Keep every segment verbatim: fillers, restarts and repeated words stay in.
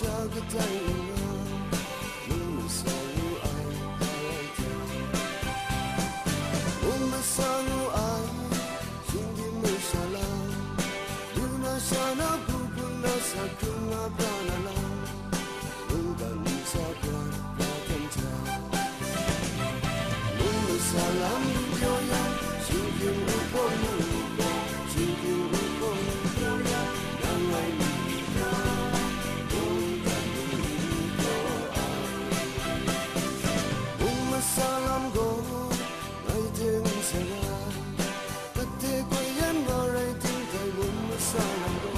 Katai nna, mung masa ngu ai, mung masa ngu ai, shinggyim masha lam, lu na sha na, bukun na sa, hkrung na, pra na lam, mungdan nsa, bra, bra, hten hta. Mung masa lam pyaw yang, shinggyim u hpawng mu u hpawng, shinggyim u hpawng mu pyaw yang, nang ngai mi u hpawng, mungdan mu u pyaw ai. Mung masa lam gaw, ngai hte n sai ai, kate koi yan nga rai ting dai, mung masa lam gaw,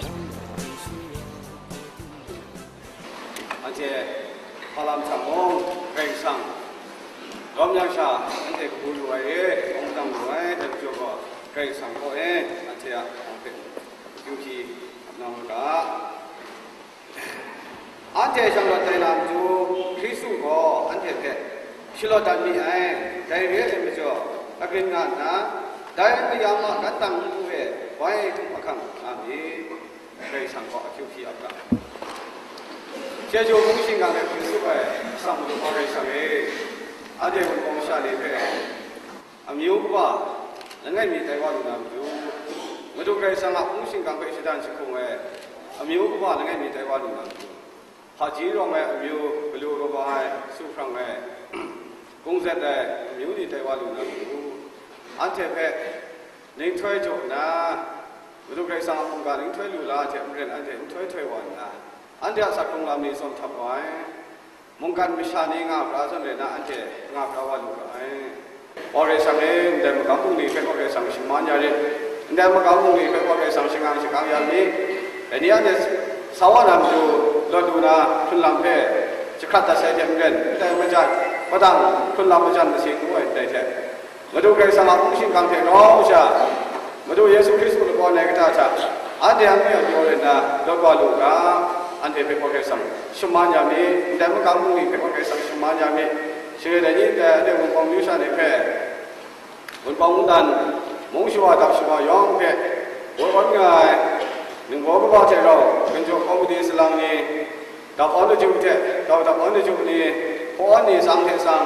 nang ngai shi wa. Anhte hpa lam hta mung Karai Kasang lawm yang sha, anhte kabu lu ai e, wunpawng lu ai, dai majaw gaw, Karai Kasang kaw e, anhte a hpang hpe akyu hpyi ap na u ga. Anhte shanglawt ai na matu, Hkristu gaw anhte hpe shalawt dat mi ai, dai re ai majaw, agrin nga nna, dai mayam a gantang nhku e bai hkum ahkang nga mi. Karai Kasang gaw akyu hpyi ap ga. Chyeju hpung shingkang e hpung tsup ai Kasang Madu Wa Karai Kasang e, anhte wunpawng masha ni hpe amyu kaba langai mi tai wa lu na matu, Madu Karai Kasang a hpung shingkang hpe shadawn jahkung ai amyu kaba langai mi tai wa lu na matu, hpaji rawng ai amyu, galu kaba ai, su hprang ai, kungzet ai amyu ni tai wa lu na matu, anhte hpe ninghtoi jaw nna, Madu Karai Kasang a mungga ninghtoi lu la ai hte maren anhte nhtoi htoi wa nna, anhte a sak hkrung lam ni tsawm htap wa ai, mungkan masha ni nga pra zawn rai na, anhte nga pra wa lu ga ai. Wa Karai Kasang e, ndai magam bungli hpe Wa Karai Kasang shaman ya rit, ndai magam bungli hpe Wa Karai Kasang shangang shakang ya mi, dai ni anhte sa wa na matu lawt lu na hkrun lam hpe jahkrat dat sai hte maren, ndai majan, padang hkrun lam majan masi ngu ai ndai hte, Madu Karai Kasang a hpung shingkang hte grau sha, Madu Yesu Hkristu lagaw ai kata hta, anhte a myu a pyaw rai nna lawt wa lu ga, anhte hpe Wa Karai Kasang shaman ya mi, ndai magam bungli hpe Wa Karai Kasang shaman ya mi, shing rai dai ni, ndai anhte wunpawng amyu sha ni hpe, wunpawng mungdan, mung shawa dap shawa yawng hpe, woi awn nga ai, ningbaw kaba hte rau, ginjaw kawmiti salang ni, dap awn laju hte, dau dap awn laju ni, hpaw awn ni tsang hte tsang,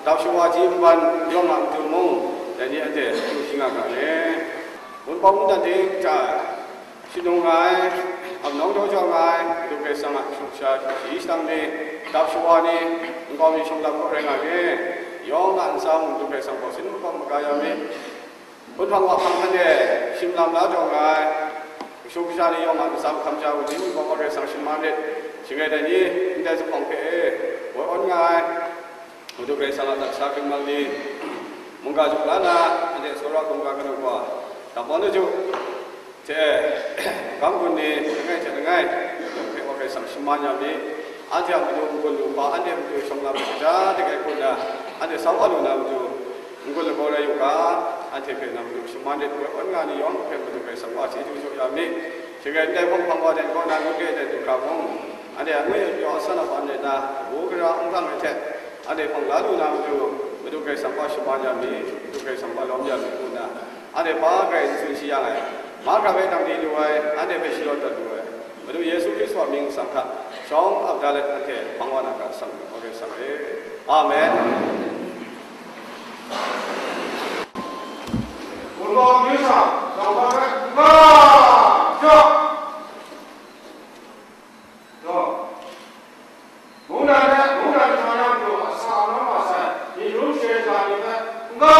dap shawa ji nban yawng a matu mung, dai ni anhte akyu hpyi nga ga le. Wunpawng mungdan ting hta shanung nga ai, amnawng daw jau nga ai, Madu Karai Kasang a sumsha shayi shadang ni, dap shawa ni, nkau mi shawng lam kaw rai nga mi, yawng a ntsa mung Madu Karai Kasang gaw sin makawp maga ya mi. Hpunhpang wa hpang hkan e shim lam la jaw nga ai, kashu kasha ni yawng a ntsa hkam ja u ni, Madu Karai Kasang shaman rit, shing rai dai ni, ndai zuphpawng hpe e woi awn nga ai, Madu Karai Kasang a daksa hkringmang ni, mungga juk la na, anhte tsawra hkungga kanu wa, dap awn laju hte, magam gun ni langai hte langai, hpe Wa Karai Kasang shaman ya mi, anhte a matu n-gun lu hpa, anhte a matu shawng lam hpaja de ai hku nna, anhte sa wa lu na matu, n-gun lagaw rai u ga, anhte hpe nang matu shaman rit, woi awn nga ni yawng hpe Madu Karai Kasang wa chyeju jaw ya mi. Shing rai ndai hpang hpang wa dan kaw na ngut re ai du hkra mung, anhte a ngwi a pyaw a san a ban rai na, kabu gara n hkang ai hte, anhte hpang la lu na matu, Madu Karai Kasang wa shaman ya mi, Madu Karai Kasang wa lawm ya mi ngu nna, anhte hpa grai n tsun shi yang ai, mahkra hpe nang di lu ai, anhte hpe shalawt dat lu ai, Madu Yesu Hkristu a mying nsang hta, shawng ap da let anhte hpang wa na ga, Kasang Madu Karai Kasang e. Amen. Wunpawng amyu sha, shawng hpa hpe, nga, ja. Daw. Mungdan hte mungdan hta na matu a sa a nawng wa sai, myit rum sharin sha ni hpe, n-ga,